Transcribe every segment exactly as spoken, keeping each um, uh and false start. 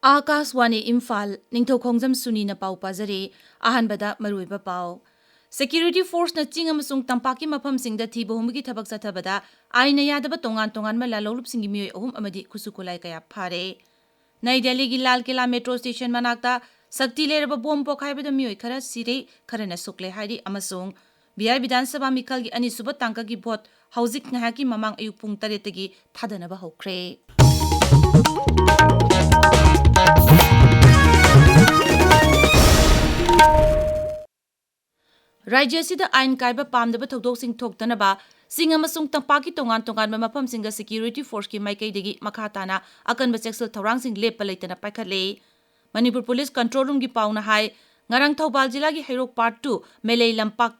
ꯑꯥꯀꯥꯁꯋꯥꯅꯤ ꯏꯝꯐꯥꯜ, ꯅꯤꯡꯊꯧꯈꯣꯡꯖꯝ ꯁꯨꯅꯤꯅ ꯄꯥꯎ ꯄꯥꯖꯔꯤ꯫ ꯑꯍꯥꯟꯕꯗ ꯃꯔꯨꯑꯣꯏꯕ ꯄꯥꯎ꯫ ꯁꯦꯀ꯭ꯌꯨꯔꯤꯇꯤ ꯐꯣꯔꯁꯅ ꯆꯤꯡ ꯑꯃꯁꯨꯡ ꯇꯝꯄꯥꯛꯀꯤ ꯃꯐꯝꯁꯤꯡꯗ ꯊꯤꯕ ꯍꯨꯝꯕꯒꯤ ꯊꯕꯛ ꯆꯠꯊꯕꯗ ꯑꯥꯏꯟꯅ ꯌꯥꯗꯕ ꯇꯣꯉꯥꯟ ꯇꯣꯉꯥꯟꯕ ꯂꯥꯂꯣꯡꯂꯨꯞꯁꯤꯡꯒꯤ ꯃꯤꯑꯣꯏ ꯑꯍꯨꯝ ꯑꯃꯗꯤ ꯈꯨꯠꯁꯨ ꯈꯨꯠꯂꯥꯏ ꯀꯌꯥ ꯐꯥꯔꯦ꯫ ꯅꯩ ꯗꯦꯜꯂꯤꯒꯤ ꯂꯥꯜ ꯀꯤꯂꯥ ꯃꯦꯇ꯭ꯔꯣ ꯁ꯭ꯇꯦꯁꯟ ꯃꯅꯥꯛꯇ ꯁꯛꯇꯤ ꯂꯩꯔꯕ ꯕꯣꯝ ꯄꯣꯈꯥꯏꯕꯗ ꯃꯤꯑꯣꯏ ꯈꯔ ꯁꯤꯔꯦ, ꯈꯔꯅ ꯁꯣꯛꯂꯦ ꯍꯥꯏꯔꯤ ꯑꯃꯁꯨꯡ ꯕꯤꯍꯥꯔ ꯕꯤꯙꯥꯟ ꯁꯚꯥ ꯃꯤꯈꯜꯒꯤ ꯑꯅꯤꯁꯨꯕ ꯇꯥꯡꯀꯛꯀꯤ ꯚꯣꯠ ꯍꯧꯖꯤꯛ ꯉꯥꯏꯍꯥꯛꯀꯤ ꯃꯃꯥꯡ ꯑꯌꯨꯛ ꯄꯨꯡ ꯇꯔꯦꯠꯇꯒꯤ ꯊꯥꯗꯅꯕ ꯍꯧꯈ꯭ꯔꯦ꯫ ꯔꯥꯖ꯭ꯌ ꯑꯁꯤꯗ ꯑꯥꯏꯟ ꯀꯥꯏꯕ ꯄꯥꯝꯗꯕ ꯊꯧꯗꯣꯛꯁꯤꯡ ꯊꯣꯛꯇꯅꯕ ꯆꯤꯡ ꯑꯃꯁꯨꯡ ꯇꯝꯄꯥꯛꯀꯤ ꯇꯣꯉꯥꯟ ꯇꯣꯉꯥꯟꯕ ꯃꯐꯝꯁꯤꯡꯗ ꯁꯦꯀ꯭ꯌꯨꯔꯤꯇꯤ ꯐꯣꯔꯁꯀꯤ ꯃꯥꯏꯀꯩꯗꯒꯤ ꯃꯈꯥ ꯇꯥꯅ ꯑꯀꯟꯕ ꯆꯦꯛꯁꯤꯜ ꯊꯧꯔꯥꯡꯁꯤꯡ ꯂꯦꯞꯄ ꯂꯩꯇꯅ ꯄꯥꯏꯈꯠꯂꯦ꯫ ꯃꯅꯤꯄꯨꯔ ꯄꯨꯂꯤꯁ ꯀꯟꯇ꯭ꯔꯣꯜ ꯔꯨꯝꯒꯤ ꯄꯥꯎꯅ ꯍꯥꯏ, ꯉꯔꯥꯡ ꯊꯧꯕꯥꯜ ꯖꯤꯂꯥꯒꯤ ꯍꯩꯔꯣꯛ ꯄꯥꯔꯠ ꯇꯨ ꯃꯦꯂꯩ ꯂꯝꯄꯥꯛ,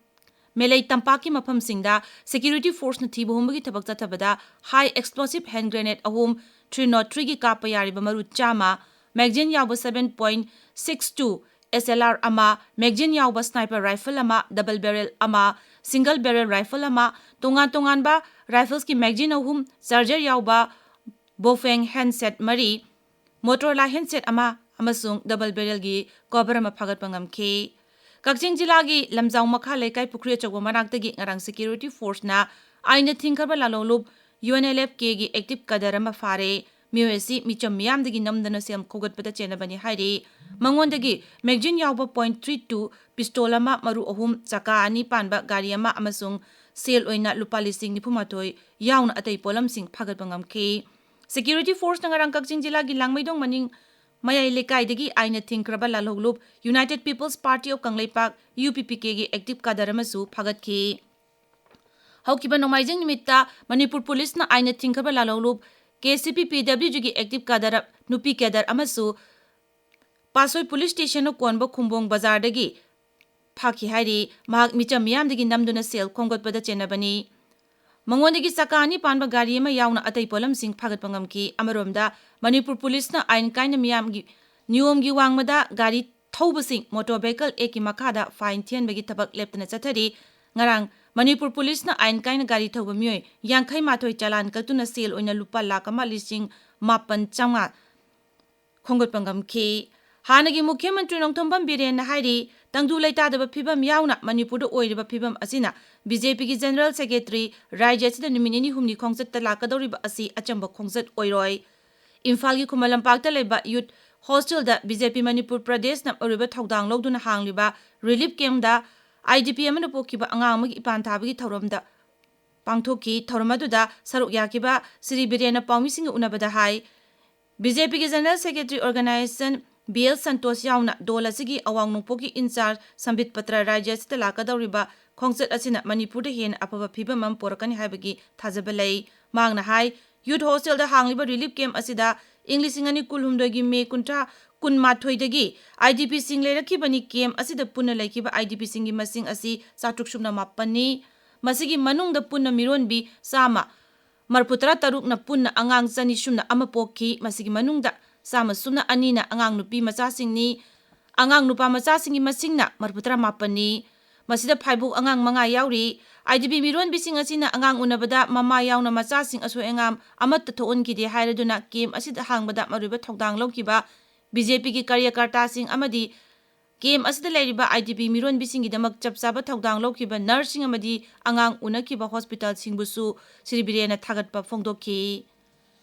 ꯃꯦꯂꯩ ꯇꯝꯄꯥꯛꯀꯤ ꯃꯐꯝꯁꯤꯡꯗ ꯁꯦꯀ꯭ꯌꯨꯔꯤꯇꯤ ꯐꯣꯔꯁꯅ ꯊꯤꯕ ꯍꯨꯝꯕꯒꯤ ꯊꯕꯛ ꯆꯠꯊꯕꯗ ꯍꯥꯏ ꯑꯦꯛꯁꯄ꯭ꯂꯣꯁꯤꯚ ꯍꯦꯟ ꯒ꯭ꯔꯦꯅꯦꯗ ꯑꯍꯨꯝ, ꯊ꯭ꯔꯤ ꯅꯣꯠ ꯊ꯭ꯔꯤꯒꯤ ꯀꯥꯞꯄ ꯌꯥꯔꯤꯕ ꯃꯔꯨ ꯆꯥꯝꯃ, ꯃꯦꯒꯖꯤꯟ ꯌꯥꯎꯕ seven point six two S L R ꯑꯃ, ꯃꯦꯒꯖꯤꯟ ꯌꯥꯎꯕ ꯁ꯭ꯅꯥꯏꯄꯔ ꯔꯥꯏꯐꯜ ꯑꯃ, ꯗꯕꯜ ꯕꯦꯔꯦꯜ ꯑꯃ, ꯁꯤꯡꯒꯜ ꯕꯦꯔꯦꯜ ꯔꯥꯏꯐꯜ ꯑꯃ, ꯇꯣꯉꯥꯟ ꯇꯣꯉꯥꯟꯕ ꯔꯥꯏꯐꯜꯁꯀꯤ ꯃꯦꯒꯖꯤꯟ ꯑꯍꯨꯝ, ꯆꯥꯔꯖꯔ ꯌꯥꯎꯕ ꯕꯣꯐꯦꯡ ꯍꯦꯟꯁꯦꯠ ꯃꯔꯤ, ꯃꯣꯇꯣꯔꯣꯂꯥ ꯍꯦꯟꯁꯦꯠ ꯑꯃ ꯑꯃꯁꯨꯡ ꯗꯕꯜ ꯕꯦꯔꯦꯜꯒꯤ ꯀꯣꯕꯔ ꯑꯃ ꯐꯥꯒꯠꯄ ꯉꯝꯈꯤ꯫ ꯀꯛꯆꯤꯡ ꯖꯤꯂꯥꯒꯤ ꯂꯝꯖꯥꯎ ꯃꯈꯥ ꯂꯩꯀꯥꯏ ꯄꯨꯈ꯭ꯔꯤ ꯑꯆꯧꯕ ꯃꯅꯥꯛꯇꯒꯤ ꯉꯔꯥꯡ ꯁꯦꯀ꯭ꯌꯨꯔꯤꯇꯤ ꯐꯣꯔꯁꯅ ꯑꯥꯏꯟꯅ ꯊꯤꯡꯈ꯭ꯔꯕ Lalonglup U N L F Kꯒꯤ ꯑꯦꯛꯇꯤꯚ ꯀꯥꯗꯔ ꯑꯃ ꯐꯥꯔꯦ꯫ ꯃꯤꯑꯣꯏ ꯑꯁꯤ ꯃꯤꯆꯝ ꯃꯤꯌꯥꯝꯗꯒꯤ ꯅꯝꯗꯨꯅ ꯁꯦꯜ ꯈꯣꯝꯒꯠꯄꯗ ꯆꯦꯟꯅꯕꯅꯤ ꯍꯥꯏꯔꯤ꯫ ꯃꯉꯣꯟꯗꯒꯤ ꯃꯦꯒꯖꯤꯟ ꯌꯥꯎꯕ point three two ꯄꯤꯁꯇꯣꯜ ꯑꯃ, ꯃꯔꯨ ꯑꯍꯨꯝ, ꯆꯀꯥ ꯑꯅꯤ ꯄꯥꯟꯕ ꯒꯥꯔꯤ ꯑꯃ ꯑꯃꯁꯨꯡ ꯁꯦꯜ ꯑꯣꯏꯅ ꯂꯨꯄꯥ ꯂꯤꯁꯤꯡ ꯅꯤꯐꯨ ꯃꯥꯊꯣꯏ ꯌꯥꯎꯅ ꯑꯇꯩ ꯄꯣꯠꯂꯝꯁꯤꯡ ꯐꯥꯒꯠꯄ ꯉꯝꯈꯤ꯫ ꯁꯦꯀ꯭ꯌꯨꯔꯤꯇꯤ ꯐꯣꯔꯁꯅ ꯉꯔꯥꯡ ꯀꯛꯆꯤꯡ ꯖꯤꯂꯥꯒꯤ ꯂꯥꯡꯃꯩꯗꯣꯡ ꯃꯅꯤꯡ ꯃꯌꯥꯏ ꯂꯩꯀꯥꯏꯗꯒꯤ ꯑꯥꯏꯟꯅ ꯊꯤꯡꯈ꯭ꯔꯕ ꯂꯥꯂꯣꯡꯂꯨꯞ United People's Party of Kangleipak, U P P Kꯒꯤ ꯑꯦꯛꯇꯤꯚ ꯀꯥꯗꯔ ꯑꯃꯁꯨ ꯐꯥꯒꯠꯈꯤ꯫ ꯍꯧꯈꯤꯕ ꯅꯣꯡꯃꯥꯏꯖꯤꯡ ꯅꯨꯃꯤꯠꯇ ꯃꯅꯤꯄꯨꯔ ꯄꯨꯂꯤꯁꯅ ꯑꯥꯏꯟꯅ ꯊꯤꯡꯈ꯭ꯔꯕ ꯂꯥꯂꯣꯡꯂꯨꯞ K C P P W Gꯒꯤ ꯑꯦꯛꯇꯤꯚ ꯀꯥꯗꯔ, ꯅꯨꯄꯤ ꯀꯦꯗꯔ ꯑꯃꯁꯨ ꯄꯥꯠꯁꯣꯏ ꯄꯨꯂꯤꯁ ꯁ꯭ꯇꯦꯁꯟꯅ ꯀꯣꯟꯕ ꯈꯨꯝꯕꯣꯡ ꯕꯖꯥꯔꯗꯒꯤ ꯐꯥꯈꯤ ꯍꯥꯏꯔꯤ꯫ ꯃꯍꯥꯛ ꯃꯤꯆꯝ ꯃꯤꯌꯥꯝꯗꯒꯤ ꯅꯝꯗꯨꯅ ꯁꯦꯜ ꯈꯣꯝꯒꯠꯄꯗ ꯆꯦꯟꯅꯕꯅꯤ꯫ ꯃꯉꯣꯟꯗꯒꯤ ꯆꯀꯥ ꯑꯅꯤ ꯄꯥꯟꯕ ꯒꯥꯔꯤ ꯑꯃ ꯌꯥꯎꯅ ꯑꯇꯩ ꯄꯣꯠꯂꯝꯁꯤꯡ ꯐꯥꯒꯠꯄ ꯉꯝꯈꯤ꯫ ꯑꯃꯔꯣꯝꯗ, ꯃꯅꯤꯄꯨꯔ ꯄꯨꯂꯤꯁꯅ ꯑꯥꯏꯟ ꯀꯥꯏꯅ ꯃꯤꯌꯥꯝꯒꯤ ꯅꯤꯌꯣꯝꯒꯤ ꯋꯥꯡꯃꯗ ꯒꯥꯔꯤ ꯊꯧꯕꯁꯤꯡ ꯃꯣꯇꯣꯔ ꯚꯦꯍꯤꯀꯜ ꯑꯦꯛꯀꯤ ꯃꯈꯥꯗ ꯐꯥꯏꯟ ꯊꯤꯍꯟꯕꯒꯤ ꯊꯕꯛ ꯂꯦꯞꯇꯅ ꯆꯠꯊꯔꯤ꯫ ꯉꯔꯥꯡ ꯃꯅꯤꯄꯨꯔ ꯄꯨꯂꯤꯁꯅ ꯑꯥꯏꯟ ꯀꯥꯏꯅ ꯒꯥꯔꯤ ꯊꯧꯕ ꯃꯤꯑꯣꯏ ꯌꯥꯡꯈꯩ ꯃꯥꯊꯣꯏ ꯆꯂꯥꯟ ꯀꯛꯇꯨꯅ ꯁꯦꯜ ꯑꯣꯏꯅ ꯂꯨꯄꯥ ꯂꯥꯈ ꯑꯃ ꯂꯤꯁꯤꯡ ꯃꯥꯄꯟ ꯆꯥꯝꯃꯉꯥ ꯈꯣꯝꯒꯠꯄ ꯉꯝꯈꯤ꯫ ꯍꯥꯟꯅꯒꯤ ꯃꯨꯈ꯭ꯌ ꯃꯟꯇ꯭ꯔꯤ ꯅꯣꯡꯊꯣꯝꯕꯝ ꯕꯤꯔꯦꯟꯅ ꯍꯥꯏꯔꯤ, ꯇꯪꯗꯨ ꯂꯩꯇꯥꯗꯕ ꯐꯤꯕꯝ ꯌꯥꯎꯅ ꯃꯅꯤꯄꯨꯔꯗ ꯑꯣꯏꯔꯤꯕ ꯐꯤꯕꯝ ꯑꯁꯤꯅ ꯕꯤ ꯖꯦ ꯄꯤꯒꯤ ꯖꯦꯅꯔꯦꯜ ꯁꯦꯀ꯭ꯔꯦꯇꯔꯤ ꯔꯥꯖ꯭ꯌ ꯑꯁꯤꯗ ꯅꯨꯃꯤꯠ ꯅꯤꯅꯤ ꯍꯨꯝꯅꯤ ꯈꯣꯡꯆꯠꯇ ꯂꯥꯛꯀꯗꯧꯔꯤꯕ ꯑꯁꯤ ꯑꯆꯝꯕ ꯈꯣꯡꯆꯠ ꯑꯣꯏꯔꯣꯏ꯫ ꯏꯝꯐꯥꯜꯒꯤ ꯈꯨꯃꯟ ꯂꯝꯄꯥꯛꯇ ꯂꯩꯕ ꯌꯨꯠ ꯍꯣꯁꯇꯦꯜꯗ ꯕꯤ ꯖꯦ ꯄꯤ ꯃꯅꯤꯄꯨꯔ ꯄ꯭ꯔꯗꯦꯁꯅ ꯑꯔꯣꯏꯕ ꯊꯧꯗꯥꯡ ꯂꯧꯗꯨꯅ ꯍꯥꯡꯂꯤꯕ ꯔꯤꯂꯤꯐ ꯀꯦꯝꯞꯗ ꯑꯥꯏ ꯗꯤ ꯄꯤ ꯑꯃꯅ ꯄꯣꯛꯈꯤꯕ ꯑꯉꯥꯡ ꯑꯃꯒꯤ ꯏꯄꯥꯟ ꯊꯥꯕꯒꯤ ꯊꯧꯔꯝꯗ ꯄꯥꯡꯊꯣꯛꯈꯤ꯫ ꯊꯧꯔꯝ ꯑꯗꯨꯗ ꯁꯔꯨꯛ ꯌꯥꯈꯤꯕ ꯁ꯭ꯔꯤ ꯕꯤꯔꯦꯟꯅ ꯄꯥꯎꯃꯤꯁꯤꯡꯒ ꯎꯅꯕꯗ ꯍꯥꯏ, ꯕꯤ ꯖꯦ ꯄꯤꯒꯤ general secretary organisation B L Santhosh ꯌꯥꯎꯅ ꯗꯣꯜ ꯑꯁꯤꯒꯤ ꯑꯋꯥꯡ ꯅꯣꯡꯄꯣꯛꯀꯤ ꯏꯟꯆꯥꯔꯖ ꯁꯝꯕꯤꯠ ꯄꯇ꯭ꯔ ꯔꯥꯖ꯭ꯌ ꯑꯁꯤꯗ ꯂꯥꯛꯀꯗꯧꯔꯤꯕ ꯈꯣꯡꯆꯠ ꯑꯁꯤꯅ ꯃꯅꯤꯄꯨꯔꯗ ꯍꯦꯟꯅ ꯑꯐꯕ ꯐꯤꯕꯝ ꯑꯃ ꯄꯨꯔꯛꯀꯅꯤ ꯍꯥꯏꯕꯒꯤ ꯊꯥꯖꯕ ꯂꯩ꯫ ꯃꯍꯥꯛꯅ ꯍꯥꯏ, ꯌꯨꯠ ꯍꯣꯁꯇꯦꯜꯗ ꯍꯥꯡꯂꯤꯕ ꯔꯤꯂꯤꯐ ꯀꯦꯝꯞ ꯑꯁꯤꯗ ꯏꯪ ꯂꯤꯁꯤꯡ ꯑꯅꯤ ꯀꯨꯟꯍꯨꯝꯗꯣꯏꯒꯤ ꯃꯦ ꯀꯨꯟꯊ꯭ꯔꯥ, ꯀꯨꯟꯃꯥꯊꯣꯏꯗꯒꯤ ꯑꯥꯏ ꯗꯤ ꯄꯤꯁꯤꯡ ꯂꯩꯔꯛꯈꯤꯕꯅꯤ꯫ ꯀꯦꯝꯞ ꯑꯁꯤꯗ ꯄꯨꯟꯅ ꯂꯩꯈꯤꯕ ꯑꯥꯏ ꯗꯤ ꯄꯤꯁꯤꯡꯒꯤ ꯃꯁꯤꯡ ꯑꯁꯤ ꯆꯥꯇ꯭ꯔꯨꯛ ꯁꯨꯞꯅ ꯃꯥꯄꯟꯅꯤ꯫ ꯃꯁꯤꯒꯤ ꯃꯅꯨꯡꯗ ꯄꯨꯟꯅ ꯃꯤꯔꯣꯟꯕꯤ ꯆꯥꯝꯃ ꯃꯔꯤꯐꯨꯇꯔꯥ ꯇꯔꯨꯛꯅ ꯄꯨꯟꯅ ꯑꯉꯥꯡ ꯆꯅꯤ ꯁꯨꯞꯅ ꯑꯃ ꯄꯣꯛꯈꯤ꯫ ꯃꯁꯤꯒꯤ ꯃꯅꯨꯡꯗ ꯆꯥꯝꯃ ꯁꯨꯞꯅ ꯑꯅꯤꯅ ꯑꯉꯥꯡ ꯅꯨꯄꯤ ꯃꯆꯥꯁꯤꯡꯅꯤ꯫ ꯑꯉꯥꯡ ꯅꯨꯄꯥ ꯃꯆꯥꯁꯤꯡꯒꯤ ꯃꯁꯤꯡꯅ ꯃꯔꯤꯐꯨꯇꯔꯥ ꯃꯥꯄꯟꯅꯤ꯫ ꯃꯁꯤꯗ ꯐꯥꯏꯕꯣꯛ ꯑꯉꯥꯡ ꯃꯉꯥ ꯌꯥꯎꯔꯤ꯫ ꯑꯥꯏ ꯗꯤ ꯄꯤ ꯃꯤꯔꯣꯟꯕꯤꯁꯤꯡ ꯑꯁꯤꯅ ꯑꯉꯥꯡ ꯎꯅꯕꯗ ꯃꯃꯥ ꯌꯥꯎꯅ ꯃꯆꯥꯁꯤꯡ ꯑꯁꯣꯏ ꯑꯉꯥꯝ ꯑꯃꯠꯇ ꯊꯣꯛꯍꯟꯈꯤꯗꯦ ꯍꯥꯏꯔꯗꯨꯅ ꯀꯦꯝꯞ ꯑꯁꯤꯗ ꯍꯥꯡꯕꯗ ꯃꯔꯨꯑꯣꯏꯕ ꯊꯧꯗꯥꯡ ꯂꯧꯈꯤꯕ ꯕꯤ ꯖꯦ ꯄꯤꯒꯤ ꯀꯥꯔꯌꯀꯔꯇꯥꯁꯤꯡ ꯑꯃꯗꯤ ꯀꯦꯝꯞ ꯑꯁꯤꯗ ꯂꯩꯔꯤꯕ ꯑꯥꯏ ꯗꯤ ꯄꯤ ꯃꯤꯔꯣꯟꯕꯤꯁꯤꯡꯒꯤꯗꯃꯛ ꯆꯞ ꯆꯥꯕ ꯊꯧꯗꯥꯡ ꯂꯧꯈꯤꯕ ꯅꯔꯁꯁꯤꯡ ꯑꯃꯗꯤ ꯑꯉꯥꯡ ꯎꯅꯈꯤꯕ ꯍꯣꯁꯄꯤꯇꯥꯜꯁꯤꯡꯕꯨꯁꯨ ꯁ꯭ꯔꯤ ꯕꯤꯔꯦꯟꯅ ꯊꯥꯒꯠꯄ ꯐꯣꯡꯗꯣꯛꯈꯤ꯫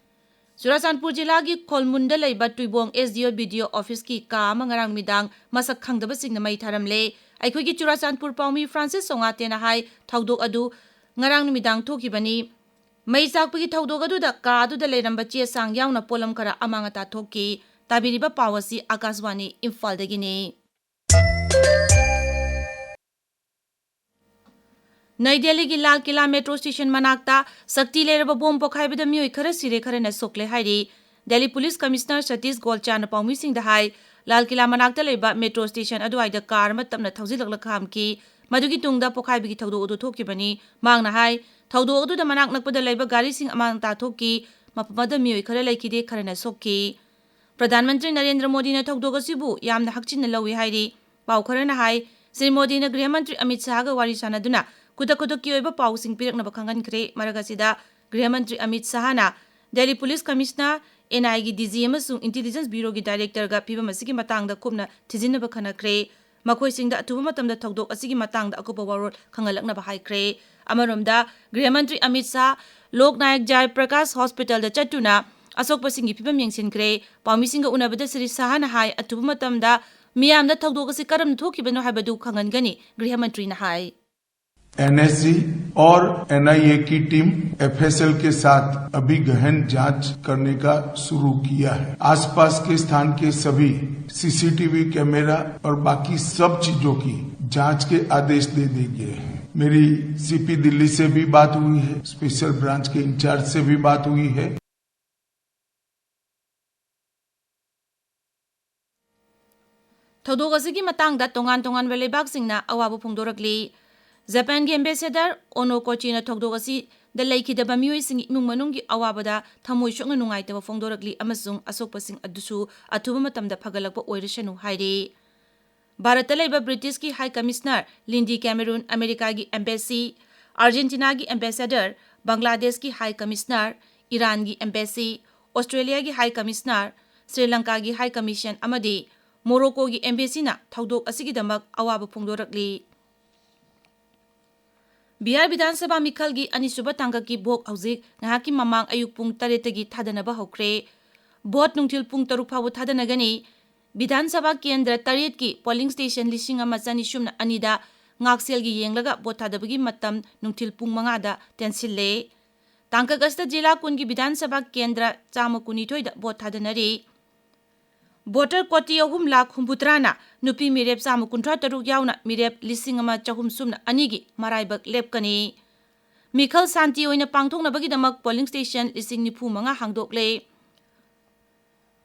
ꯆꯨꯔꯥꯆꯥꯟꯄꯨꯔ ꯖꯤꯂꯥꯒꯤ ꯈꯣꯜꯃꯨꯟꯗ ꯂꯩꯕ ꯇꯨꯏꯕꯣꯡ ꯑꯦꯁ ꯗꯤ ꯑꯣ ꯕꯤ ꯗꯤ ꯑꯣ ꯑꯣꯐꯤꯁꯀꯤ ꯀꯥ ꯑꯃ ꯉꯔꯥꯡ ꯅꯨꯃꯤꯗꯥꯡ ꯃꯁꯛ ꯈꯪꯗꯕꯁꯤꯡꯅ ꯃꯩ ꯊꯥꯔꯝꯂꯦ꯫ ꯑꯩꯈꯣꯏꯒꯤ ꯆꯨꯔꯥꯆꯥꯟꯄꯨꯔ ꯄꯥꯎꯃꯤ ꯐ꯭ꯔꯥꯟꯁꯤꯁ ꯁꯣꯉꯥꯇꯦꯅ ꯍꯥꯏ, ꯊꯧꯗꯣꯛ ꯑꯗꯨ ꯉꯔꯥꯡ ꯅꯨꯃꯤꯗꯥꯡ ꯊꯣꯛꯈꯤꯕꯅꯤ꯫ ꯃꯩ ꯆꯥꯛꯄꯒꯤ ꯊꯧꯗꯣꯛ ꯑꯗꯨꯗ ꯀꯥ ꯑꯗꯨꯗ ꯂꯩꯔꯝꯕ ꯆꯦ ꯆꯥꯡ ꯌꯥꯎꯅ ꯄꯣꯠꯂꯝ ꯈꯔ ꯑꯃꯥꯡ ꯑꯇꯥ ꯊꯣꯛꯈꯤ꯫ ꯇꯥꯕꯤꯔꯤꯕ ꯄꯥꯎ ꯑꯁꯤ ꯑꯀꯥꯁꯕꯥꯅꯤ ꯏꯝꯐꯥꯜꯗꯒꯤꯅꯤ꯫ ꯅꯩ ꯗꯦꯜꯂꯤꯒꯤ ꯂꯥꯜ ꯀꯤꯂꯥ ꯃꯦꯇ꯭ꯔꯣ ꯁ꯭ꯇꯦꯁꯟ ꯃꯅꯥꯛꯇ ꯁꯛꯇꯤ ꯂꯩꯔꯕ ꯕꯣꯝ ꯄꯣꯈꯥꯏꯕꯗ ꯃꯤꯑꯣꯏ ꯈꯔ ꯁꯤꯔꯦ, ꯈꯔꯅ ꯁꯣꯛꯂꯦ ꯍꯥꯏꯔꯤ꯫ ꯗꯦꯜꯂꯤ ꯄꯨꯂꯤꯁ ꯀꯃꯤꯁꯅꯔ ꯁꯇꯤꯁ ꯒꯣꯜꯆꯥꯅ ꯄꯥꯎꯃꯤꯁꯤꯡꯗ ꯍꯥꯏ, ꯂꯥꯜ ꯀꯤꯂꯥ ꯃꯅꯥꯛꯇ ꯂꯩꯕ ꯃꯦꯇ꯭ꯔꯣ ꯁ꯭ꯇꯦꯁꯟ ꯑꯗꯨꯋꯥꯏꯗ ꯀꯥꯔ ꯑꯃ ꯇꯞꯅ ꯊꯧꯖꯤꯜꯂꯛꯂꯒ ꯈꯥꯝꯈꯤ꯫ ꯃꯗꯨꯒꯤ ꯇꯨꯡꯗ ꯄꯣꯈꯥꯏꯕꯒꯤ ꯊꯧꯗꯣꯛ ꯑꯗꯨ ꯊꯣꯛꯈꯤꯕꯅꯤ꯫ ꯃꯍꯥꯛꯅ ꯍꯥꯏ, ꯊꯧꯗꯣꯛ ꯑꯗꯨꯗ ꯃꯅꯥꯛ ꯅꯛꯄꯗ ꯂꯩꯕ ꯒꯥꯔꯤꯁꯤꯡ ꯑꯃꯥꯡ ꯑꯇꯥ ꯊꯣꯛꯈꯤ꯫ ꯃꯐꯝ ꯑꯗꯨꯗ ꯃꯤꯑꯣꯏ ꯈꯔ ꯂꯩꯈꯤꯗꯦ, ꯈꯔꯅ ꯁꯣꯛꯈꯤ꯫ ꯄ꯭ꯔꯙꯥꯟ ꯃꯟꯇ꯭ꯔꯤ ꯅꯔꯦꯟꯗ꯭ꯔ ꯃꯣꯗꯤꯅ ꯊꯧꯗꯣꯛ ꯑꯁꯤꯕꯨ ꯌꯥꯝꯅ ꯍꯛꯆꯤꯟꯅ ꯂꯧꯏ ꯍꯥꯏꯔꯤ꯫ ꯄꯥꯎ ꯈꯔꯅ ꯍꯥꯏ, ꯁ꯭ꯔꯤ ꯃꯣꯗꯤꯅ ꯒ꯭ꯔꯤꯍ ꯃꯟꯇ꯭ꯔꯤ ꯑꯃꯤꯠ ꯁꯥꯍꯒ ꯋꯥꯔꯤ ꯁꯥꯟꯅꯗꯨꯅ ꯈꯨꯗꯛ ꯈꯨꯗꯛꯀꯤ ꯑꯣꯏꯕ ꯄꯥꯎꯁꯤꯡ ꯄꯤꯔꯛꯅꯕ ꯈꯪꯍꯟꯈ꯭ꯔꯦ꯫ ꯃꯔꯛ ꯑꯁꯤꯗ ꯒ꯭ꯔꯤꯍ ꯃꯟꯇ꯭ꯔꯤ ꯑꯃꯤꯠ ꯁꯥꯍꯅ ꯗꯦꯜꯂꯤ ꯄꯨꯂꯤꯁ ꯀꯃꯤꯁꯅꯔ ꯑꯦꯟ ꯑꯥꯏꯒꯤ ꯗꯤ ꯖꯤ ꯑꯃꯁꯨꯡ ꯏꯟꯇꯤꯂꯤꯖꯦꯟꯁ ꯕ꯭ꯌꯨꯔꯣꯒꯤ ꯗꯥꯏꯔꯦꯛꯇꯔꯒ ꯐꯤꯕꯝ ꯑꯁꯤꯒꯤ ꯃꯇꯥꯡꯗ ꯀꯨꯞꯅ ꯊꯤꯖꯤꯟꯅꯕ ꯈꯟꯅꯈ꯭ꯔꯦ꯫ ꯃꯈꯣꯏꯁꯤꯡꯗ ꯑꯊꯨꯕ ꯃꯇꯝꯗ ꯊꯧꯗꯣꯛ ꯑꯁꯤꯒꯤ ꯃꯇꯥꯡꯗ ꯑꯀꯨꯞꯄ ꯋꯥꯔꯣꯜ ꯈꯪꯍꯜꯂꯛꯅꯕ ꯍꯥꯏꯈ꯭ꯔꯦ꯫ ꯑꯃꯔꯣꯝꯗ, ꯒ꯭ꯔꯤꯍ ꯃꯟꯇ꯭ꯔꯤ ꯑꯃꯤꯠ ꯁꯥꯍ ꯂꯣꯛ ꯅꯥꯌꯛ ꯖꯥꯏ ꯄ꯭ꯔꯀꯥꯁ ꯍꯣꯁꯄꯤꯇꯥꯜꯗ ꯆꯠꯇꯨꯅ ꯑꯁꯣꯛꯄꯁꯤꯡꯒꯤ ꯐꯤꯕꯝ ꯌꯦꯡꯁꯤꯟꯈ꯭ꯔꯦ꯫ ꯄꯥꯎꯃꯤꯁꯤꯡꯒ ꯎꯅꯕꯗ ꯁ꯭ꯔꯤ ꯁꯥꯍꯅ ꯍꯥꯏ, ꯑꯊꯨꯕ ꯃꯇꯝꯗ ꯃꯤꯌꯥꯝꯗ ꯊꯧꯗꯣꯛ ꯑꯁꯤ ꯀꯔꯝꯅ ꯊꯣꯛꯈꯤꯕꯅꯣ ꯍꯥꯏꯕꯗꯨ ꯈꯪꯍꯟꯒꯅꯤ, ꯒ꯭ꯔꯤꯍ ꯃꯟꯇ꯭ꯔꯤꯅ ꯍꯥꯏ꯫ एनएसजी और एनआईए की टीम एफएसएल के साथ अभी गहन जांच करने का शुरू किया है। आसपास के स्थान के सभी सीसीटीवी कैमरा और बाकी सब चीजों की जांच के आदेश दे दिए गए हैं। मेरी सीपी दिल्ली से भी बात हुई है, स्पेशल ब्रांच के इंचार्ज से भी बात हुई है। ꯊꯧꯗꯣꯛ ꯑꯁꯤꯒꯤ ꯃꯇꯥꯡꯗ ꯇꯣꯉꯥꯟ ꯇꯣꯉꯥꯟꯕ ꯂꯩꯕꯥꯛꯁꯤꯡꯅ ꯑꯋꯥꯕ ꯐꯣꯡꯗꯣꯔꯛꯂꯤ꯫ ꯖꯄꯥꯟꯒꯤ ꯑꯦꯝꯕꯦꯁꯦꯗꯔ ꯑꯣꯅꯣ ꯀꯣꯆꯤꯅ ꯊꯧꯗꯣꯛ ꯑꯁꯤꯗ ꯂꯩꯈꯤꯗꯕ ꯃꯤꯑꯣꯏꯁꯤꯡꯒꯤ ꯏꯃꯨꯡ ꯃꯅꯨꯡꯒꯤ ꯑꯋꯥꯕꯗ ꯊꯃꯣꯏ ꯁꯣꯛꯅ ꯅꯨꯡꯉꯥꯏꯇꯕ ꯐꯣꯡꯗꯣꯔꯛꯂꯤ ꯑꯃꯁꯨꯡ ꯑꯁꯣꯛꯄꯁꯤꯡ ꯑꯗꯨꯁꯨ ꯑꯊꯨꯕ ꯃꯇꯝꯗ ꯐꯒꯠꯂꯛꯄ ꯑꯣꯏꯔꯁꯅꯨ ꯍꯥꯏꯔꯤ꯫ ꯚꯥꯔꯠꯇ ꯂꯩꯕ ꯕ꯭ꯔꯤꯇꯤꯁꯀꯤ ꯍꯥꯏ ꯀꯃꯤꯁꯅꯔ ꯂꯤꯟꯗꯤ ꯀꯦꯃꯦꯔꯨꯟ, ꯑꯃꯦꯔꯤꯀꯥꯒꯤ ꯑꯦꯝꯕꯦꯁꯤ, ꯑꯥꯔꯖꯦꯟꯇꯤꯅꯥꯒꯤ ꯑꯦꯝꯕꯦꯁꯦꯗꯔ, ꯕꯪꯒ꯭ꯂꯥꯗꯦꯁꯀꯤ ꯍꯥꯏ ꯀꯃꯤꯁꯅꯔ, ꯏꯔꯥꯟꯒꯤ ꯑꯦꯝꯕꯦꯁꯤ, ꯑꯣꯁꯇ꯭ꯔꯦꯂꯤꯌꯥꯒꯤ ꯍꯥꯏ ꯀꯃꯤꯁꯅꯔ, ꯁ꯭ꯔꯤꯂꯪꯀꯥꯒꯤ ꯍꯥꯏ ꯀꯃꯤꯁꯟ ꯑꯃꯗꯤ ꯃꯣꯔꯣꯀꯣꯒꯤ ꯑꯦꯝꯕꯦꯁꯤꯅ ꯊꯧꯗꯣꯛ ꯑꯁꯤꯒꯤꯗꯃꯛ ꯑꯋꯥꯕ ꯐꯣꯡꯗꯣꯔꯛꯂꯤ꯫ ꯕꯤꯍꯥꯔ ꯕꯤꯙꯥꯟ ꯁꯚꯥ ꯃꯤꯈꯜꯒꯤ ꯑꯅꯤꯁꯨꯕ ꯇꯥꯡꯀꯛꯀꯤ ꯚꯣꯠ ꯍꯧꯖꯤꯛ ꯉꯥꯏꯍꯥꯛꯀꯤ ꯃꯃꯥꯡ ꯑꯌꯨꯛ ꯄꯨꯡ ꯇꯔꯦꯠꯇꯒꯤ ꯊꯥꯗꯅꯕ ꯍꯧꯈ꯭ꯔꯦ꯫ ꯚꯣꯠ ꯅꯨꯡꯊꯤꯜ ꯄꯨꯡ ꯇꯔꯨꯛ ꯐꯥꯎꯕ ꯊꯥꯗꯅꯒꯅꯤ꯫ ꯕꯤꯙꯥꯟ ꯁꯚꯥ ꯀꯦꯟꯗ꯭ꯔ ꯇꯔꯦꯠꯀꯤ ꯄꯣꯂꯤꯡ ꯁ꯭ꯇꯦꯁꯟ ꯂꯤꯁꯤꯡ ꯑꯃ ꯆꯅꯤ ꯁꯨꯞꯅ ꯑꯅꯤꯗ ꯉꯥꯛꯁꯦꯜꯒꯤ ꯌꯦꯡꯂꯒ ꯚꯣꯠ ꯊꯥꯗꯕꯒꯤ ꯃꯇꯝ ꯅꯨꯡꯊꯤꯜ ꯄꯨꯡ ꯃꯉꯥꯗ ꯇꯦꯟꯁꯤꯜꯂꯦ꯫ ꯇꯥꯡꯀꯛ ꯑꯁꯤꯗ ꯖꯤꯂꯥ ꯀꯨꯟꯒꯤ ꯕꯤꯙꯥꯟ ꯁꯚꯥ ꯀꯦꯟꯗ꯭ꯔ ꯆꯥꯝꯃ ꯀꯨꯟꯅꯤꯊꯣꯏꯗ ꯚꯣꯠ ꯊꯥꯗꯅꯔꯤ꯫ ꯚꯣꯇꯔ ꯀꯣꯇꯤ ꯑꯍꯨꯝ ꯂꯥꯈ ꯍꯨꯝꯐꯨꯇꯔꯥꯅ ꯅꯨꯄꯤ ꯃꯤꯔꯦꯞ ꯆꯥꯝꯃ ꯀꯨꯟꯊ꯭ꯔꯥ ꯇꯔꯨꯛ ꯌꯥꯎꯅ ꯃꯤꯔꯦꯞ ꯂꯤꯁꯤꯡ ꯑꯃ ꯆꯍꯨꯝ ꯁꯨꯞꯅ ꯑꯅꯤꯒꯤ ꯃꯔꯥꯏꯕꯛ ꯂꯦꯞꯀꯅꯤ꯫ ꯃꯤꯈꯜ ꯁꯥꯟꯇꯤ ꯑꯣꯏꯅ ꯄꯥꯡꯊꯣꯛꯅꯕꯒꯤꯗꯃꯛ ꯄꯣꯂꯤꯡ ꯁ꯭ꯇꯦꯁꯟ ꯂꯤꯁꯤꯡ ꯅꯤꯐꯨ ꯃꯉꯥ ꯍꯥꯡꯗꯣꯛꯂꯦ꯫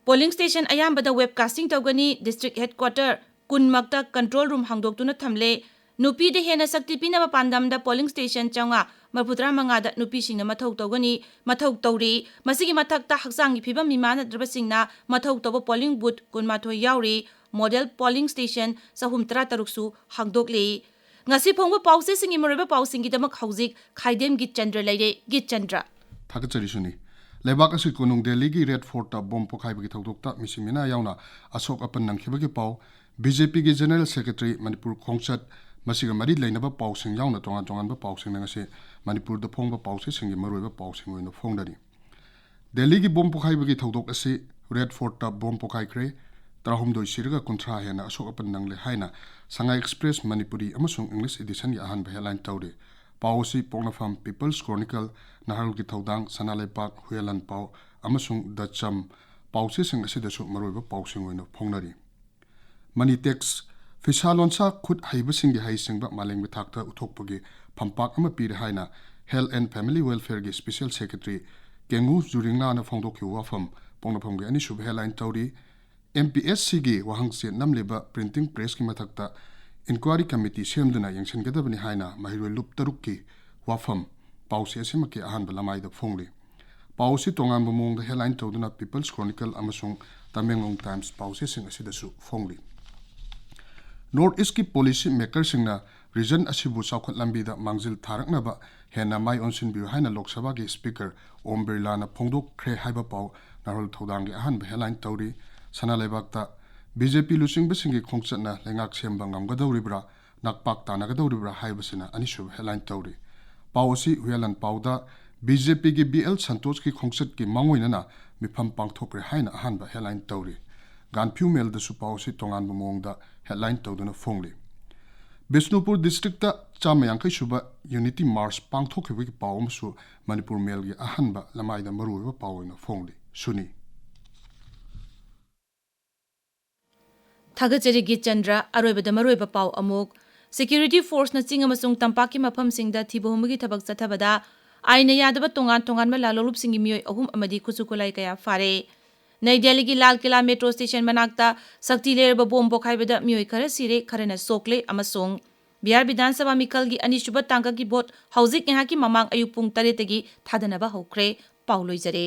ꯄꯣꯂꯤꯡ ꯁ꯭ꯇꯦꯁꯟ ꯑꯌꯥꯝꯕꯗ ꯋꯦꯕ ꯀꯥꯁꯇꯤꯡ ꯇꯧꯒꯅꯤ꯫ ꯗꯤꯁꯇ꯭ꯔꯤꯛ ꯍꯦꯗꯀ꯭ꯋꯥꯇꯔ ꯀꯨꯟꯃꯛꯇ ꯀꯟꯇ꯭ꯔꯣꯜ ꯔꯨꯝ ꯍꯥꯡꯗꯣꯛꯇꯨꯅ ꯊꯝꯂꯦ꯫ ꯅꯨꯄꯤꯗ ꯍꯦꯟꯅ ꯁꯛꯇꯤ ꯄꯤꯅꯕ ꯄꯥꯟꯗꯝꯗ ꯄꯣꯂꯤꯡ ꯁ꯭ꯇꯦꯁꯟ ꯆꯥꯝꯃꯉꯥ ꯃꯔꯤꯐꯨꯇꯔꯥ ꯃꯉꯥꯗ ꯅꯨꯄꯤꯁꯤꯡꯅ ꯃꯊꯧ ꯇꯧꯒꯅꯤ, ꯃꯊꯧ ꯇꯧꯔꯤ꯫ ꯃꯁꯤꯒꯤ ꯃꯊꯛꯇ ꯍꯛꯆꯥꯡꯒꯤ ꯐꯤꯕꯝ ꯃꯤꯃꯥꯟꯅꯗ꯭ꯔꯕꯁꯤꯡꯅ ꯃꯊꯧ ꯇꯧꯕ ꯄꯣꯂꯤꯡ ꯕꯨꯊ ꯀꯨꯟꯃꯥꯊꯣꯏ ꯌꯥꯎꯔꯤ꯫ ꯃꯣꯗꯦꯜ ꯄꯣꯂꯤꯡ ꯁ꯭ꯇꯦꯁꯟ ꯆꯍꯨꯝ ꯇꯔꯥꯇꯔꯨꯛꯁꯨ ꯍꯥꯡꯗꯣꯛꯂꯤ꯫ ꯉꯁꯤ ꯐꯣꯡꯕ ꯄꯥꯎꯆꯦꯁꯤꯡꯒꯤ ꯃꯔꯨꯑꯣꯏꯕ ꯄꯥꯎꯁꯤꯡꯒꯤꯗꯃꯛ ꯍꯧꯖꯤꯛ ꯈꯥꯏꯗꯦꯝ ꯒꯤꯠꯆꯟꯗ꯭ꯔ ꯂꯩꯔꯦ꯫ ꯒꯤꯠꯆꯟꯗ꯭ꯔ꯫ ꯊꯥꯒꯠꯆꯔꯤ ꯁꯨꯅꯤ꯫ ꯂꯩꯕꯥꯛ ꯑꯁꯤ ꯀꯣꯅꯨꯡ ꯗꯦꯜꯂꯤꯒꯤ ꯔꯦꯗ ꯐꯣꯔꯠꯇ ꯕꯣꯝ ꯄꯣꯈꯥꯏꯕꯒꯤ ꯊꯧꯗꯣꯛꯇ ꯃꯤꯁꯤ ꯃꯤꯅꯥ ꯌꯥꯎꯅ ꯑꯁꯣꯛ ꯑꯄꯟ ꯅꯪꯈꯤꯕꯒꯤ ꯄꯥꯎ, ꯕꯤ ꯖꯦ ꯄꯤꯒꯤ ꯖꯦꯅꯔꯦꯜ ꯁꯦꯀ꯭ꯔꯦꯇꯔꯤ, ꯃꯅꯤꯄꯨꯔ ꯈꯣꯡꯆꯠ, ꯃꯁꯤꯒ ꯃꯔꯤ ꯂꯩꯅꯕ ꯄꯥꯎꯁꯤꯡ ꯌꯥꯎꯅ ꯇꯣꯉꯥꯟ ꯇꯣꯉꯥꯟꯕ ꯄꯥꯎꯁꯤꯡꯅ ꯉꯁꯤ ꯃꯅꯤꯄꯨꯔꯗ ꯐꯣꯡꯕ ꯄꯥꯎꯆꯦꯁꯤꯡꯒꯤ ꯃꯔꯨꯑꯣꯏꯕ ꯄꯥꯎꯁꯤꯡ ꯑꯣꯏꯅ ꯐꯣꯡꯅꯔꯤ꯫ ꯗꯦꯜꯂꯤꯒꯤ ꯕꯣꯝ ꯄꯣꯈꯥꯏꯕꯒꯤ ꯊꯧꯗꯣꯛ ꯑꯁꯤ ꯔꯦꯗ ꯐꯣꯔꯠꯇ ꯕꯣꯝ ꯄꯣꯈꯥꯏꯈ꯭ꯔꯦ, ꯇꯔꯥꯍꯨꯝꯗꯣꯏ ꯁꯤꯔꯒ ꯀꯨꯟꯊ꯭ꯔꯥ ꯍꯦꯟꯅ ꯑꯁꯣꯛ ꯑꯄꯟ ꯅꯪꯂꯦ ꯍꯥꯏꯅ ꯁꯉꯥꯏ ꯑꯦꯛꯁꯄ꯭ꯔꯦꯁ ꯃꯅꯤꯄꯨꯔꯤ ꯑꯃꯁꯨꯡ ꯏꯪꯂꯤꯁ ꯏꯗꯤꯁꯟꯒꯤ ꯑꯍꯥꯟꯕ ꯍꯦꯗꯂꯥꯏꯟ ꯇꯧꯔꯤ꯫ ꯄꯥꯎ ꯑꯁꯤ ꯄꯣꯛꯅꯐꯝ, ꯄꯤꯄꯜꯁ ꯀ꯭ꯔꯣꯅꯤꯀꯜ, ꯅꯍꯥꯔꯣꯜꯒꯤ ꯊꯧꯗꯥꯡ, ꯁꯅꯥꯂꯩꯕꯥꯛ, ꯍꯨꯌꯦꯂꯥꯟ ꯄꯥꯎ ꯑꯃꯁꯨꯡ ꯗ ꯆꯝ ꯄꯥꯎꯆꯦꯁꯤꯡ ꯑꯁꯤꯗꯁꯨ ꯃꯔꯨꯑꯣꯏꯕ ꯄꯥꯎꯁꯤꯡ ꯑꯣꯏꯅ ꯐꯣꯡꯅꯔꯤ꯫ ꯃꯅꯤꯇꯦꯛꯁ, ꯐꯤꯁꯥ ꯂꯣꯟꯁꯥ ꯈꯨꯠ ꯍꯩꯕꯁꯤꯡꯒꯤ ꯍꯩꯁꯤꯡꯕ ꯃꯥꯂꯦꯝꯒꯤ ꯊꯥꯛꯇ ꯎꯠꯊꯣꯛꯄꯒꯤ ꯐꯝꯄꯥꯛ ꯑꯃ ꯄꯤꯔꯦ ꯍꯥꯏꯅ Health and Family Welfareꯒꯤ ꯏꯁꯄꯤꯁꯦꯜ ꯁꯦꯀ꯭ꯔꯦꯇꯔꯤ ꯀꯦꯉꯨ ꯖꯨꯔꯤꯡꯂꯥꯅ ꯐꯣꯡꯗꯣꯛꯈꯤꯕ ꯋꯥꯐꯝ ꯄꯣꯛꯅꯐꯝꯒꯤ ꯑꯅꯤꯁꯨꯕ ꯍꯦꯗꯂꯥꯏꯟ ꯇꯧꯔꯤ꯫ ꯑꯦꯝ ꯄꯤ ꯑꯦꯁ ꯁꯤꯒꯤ ꯋꯥꯍꯪꯆꯦ ꯅꯝꯂꯤꯕ ꯄ꯭ꯔꯤꯟꯇꯤꯡ ꯄ꯭ꯔꯦꯁꯀꯤ ꯃꯊꯛꯇ ꯏꯟꯀ꯭ꯋꯥꯏꯔꯤ ꯀꯃꯤꯇꯤ ꯁꯦꯝꯗꯨꯅ ꯌꯦꯡꯁꯤꯟꯒꯗꯕꯅꯤ ꯍꯥꯏꯅ ꯃꯍꯩꯔꯣꯏ ꯂꯨꯞ ꯇꯔꯨꯛꯀꯤ ꯋꯥꯐꯝ ꯄꯥꯎꯆꯦ ꯑꯁꯤꯃꯛꯀꯤ ꯑꯍꯥꯟꯕ ꯂꯃꯥꯏꯗ ꯐꯣꯡꯂꯤ꯫ ꯄꯥꯎ ꯑꯁꯤ ꯇꯣꯉꯥꯟꯕ ꯃꯑꯣꯡꯗ ꯍꯦꯗꯂꯥꯏꯟ ꯇꯧꯗꯨꯅ ꯄꯤꯄꯜꯁ ꯀ꯭ꯔꯣꯅꯤꯀꯜ ꯑꯃꯁꯨꯡ ꯇꯃꯦꯡꯂꯣꯡ ꯇꯥꯏꯝꯁ ꯄꯥꯎꯆꯦꯁꯤꯡ ꯑꯁꯤꯗꯁꯨ ꯐꯣꯡꯂꯤ꯫ ꯅꯣꯔꯠ ꯏꯁꯀꯤ ꯄꯣꯂꯤꯁꯤ ꯃꯦꯀꯔꯁꯤꯡꯅ ꯔꯤꯖꯟ ꯑꯁꯤꯕꯨ ꯆꯥꯎꯈꯠ ꯂꯝꯕꯤꯗ ꯃꯥꯡꯖꯤꯜ ꯊꯥꯔꯛꯅꯕ ꯍꯦꯟꯅ ꯃꯥꯏ ꯑꯣꯟꯁꯤꯟꯕꯤꯌꯨ ꯍꯥꯏꯅ ꯂꯣꯛ ꯁꯚꯥꯒꯤ ꯁ꯭ꯄꯤꯀꯔ ꯑꯣꯝ ꯕꯤꯔꯂꯥꯅ ꯐꯣꯡꯗꯣꯛꯈ꯭ꯔꯦ ꯍꯥꯏꯕ ꯄꯥꯎ ꯅꯍꯥꯔꯣꯜ ꯊꯧꯗꯥꯡꯒꯤ ꯑꯍꯥꯟꯕ ꯍꯦꯗꯂꯥꯏꯟ ꯇꯧꯔꯤ꯫ ꯁꯅꯥ ꯂꯩꯕꯥꯛꯇ ꯕꯤ ꯖꯦ ꯄꯤ ꯂꯨꯆꯤꯡꯕꯁꯤꯡꯒꯤ ꯈꯣꯡꯆꯠꯅ ꯂꯩꯉꯥꯛ ꯁꯦꯝꯕ ꯉꯝꯒꯗꯧꯔꯤꯕ꯭ꯔꯥ, ꯅꯥꯛꯄꯥꯛ ꯇꯥꯟꯅꯒꯗꯧꯔꯤꯕ꯭ꯔꯥ ꯍꯥꯏꯕꯁꯤꯅ ꯑꯅꯤꯁꯨꯕ ꯍꯦꯗꯂꯥꯏꯟ ꯇꯧꯔꯤ꯫ ꯄꯥꯎ ꯑꯁꯤ ꯍꯨꯌꯦꯂꯥꯟ ꯄꯥꯎꯗ ꯕꯤ ꯖꯦ ꯄꯤꯒꯤ ꯕꯤ ꯑꯦꯜ ꯁꯟꯇꯣꯁꯀꯤ ꯈꯣꯡꯆꯠꯀꯤ ꯃꯥꯡꯑꯣꯏꯅꯅ ꯃꯤꯐꯝ ꯄꯥꯡꯊꯣꯛꯈ꯭ꯔꯦ ꯍꯥꯏꯅ ꯑꯍꯥꯟꯕ ꯍꯦꯗꯂꯥꯏꯟ ꯇꯧꯔꯤ꯫ ꯒꯥꯟꯐ꯭ꯌꯨ ꯃꯦꯜꯗꯁꯨ ꯄꯥꯎ ꯑꯁꯤ ꯇꯣꯉꯥꯟꯕ ꯃꯑꯣꯡꯗ ꯍꯦꯗꯂꯥꯏꯟ ꯇꯧꯗꯨꯅ ꯐꯣꯡꯂꯤ꯫ ꯕꯤꯁꯅꯨꯄꯨꯔ ꯗꯤꯁꯇ꯭ꯔꯤꯛꯇ ꯆꯥꯝꯃ ꯌꯥꯡꯈꯩ ꯁꯨꯕ ꯌꯨꯅꯤꯇꯤ ꯃꯥꯔꯆ ꯄꯥꯡꯊꯣꯛꯈꯤꯕꯒꯤ ꯄꯥꯎ ꯑꯃꯁꯨ ꯃꯅꯤꯄꯨꯔ ꯃꯦꯜꯒꯤ ꯑꯍꯥꯟꯕ ꯂꯃꯥꯏꯗ ꯃꯔꯨꯑꯣꯏꯕ ꯄꯥꯎ ꯑꯣꯏꯅ ꯐꯣꯡꯂꯤ꯫ ꯁꯨꯅꯤ꯫ ꯊꯥꯒꯠꯆꯔꯤ ꯒꯤꯠ ꯆꯟꯗ꯭ꯔ꯫ ꯑꯔꯣꯏꯕꯗ ꯃꯔꯨꯑꯣꯏꯕ ꯄꯥꯎ ꯑꯃꯨꯛ꯫ ꯁꯦꯀ꯭ꯌꯨꯔꯤꯇꯤ ꯐꯣꯔꯁꯅ ꯆꯤꯡ ꯑꯃꯁꯨꯡ ꯇꯝꯄꯥꯛꯀꯤ ꯃꯐꯝꯁꯤꯡꯗ ꯊꯤꯕ ꯍꯨꯝꯕꯒꯤ ꯊꯕꯛ ꯆꯠꯊꯕꯗ ꯑꯥꯏꯟꯅ ꯌꯥꯗꯕ ꯇꯣꯉꯥꯟ ꯇꯣꯉꯥꯟꯕ ꯂꯥꯜꯂꯣꯂꯨꯞꯁꯤꯡꯒꯤ ꯃꯤꯑꯣꯏ ꯑꯍꯨꯝ ꯑꯃꯗꯤ ꯈꯨꯠꯁꯨ ꯈꯨꯠꯂꯥꯏ ꯀꯌꯥ ꯐꯥꯔꯦ꯫ ꯅꯩ ꯗꯦꯜꯂꯤꯒꯤ ꯂꯥꯜ ꯀꯤꯂꯥ ꯃꯦꯇ꯭ꯔꯣ ꯁ꯭ꯇꯦꯁꯟ ꯃꯅꯥꯛꯇ ꯁꯛꯇꯤ ꯂꯩꯔꯕ ꯕꯣꯝ ꯄꯣꯈꯥꯏꯕꯗ ꯃꯤꯑꯣꯏ ꯈꯔ ꯁꯤꯔꯦ, ꯈꯔꯅ ꯁꯣꯛꯂꯦ ꯑꯃꯁꯨꯡ ꯕꯤꯍꯥꯔ ꯕꯤꯙꯥꯟ ꯁꯚꯥ ꯃꯤꯈꯜꯒꯤ ꯑꯅꯤꯁꯨꯕ ꯇꯥꯡꯀꯛꯀꯤ ꯚꯣꯠ ꯍꯧꯖꯤꯛ ꯉꯥꯏꯍꯥꯛꯀꯤ ꯃꯃꯥꯡ ꯑꯌꯨꯛ ꯄꯨꯡ ꯇꯔꯦꯠꯇꯒꯤ ꯊꯥꯗꯅꯕ ꯍꯧꯈ꯭ꯔꯦ꯫ ꯄꯥꯎ ꯂꯣꯏꯖꯔꯦ꯫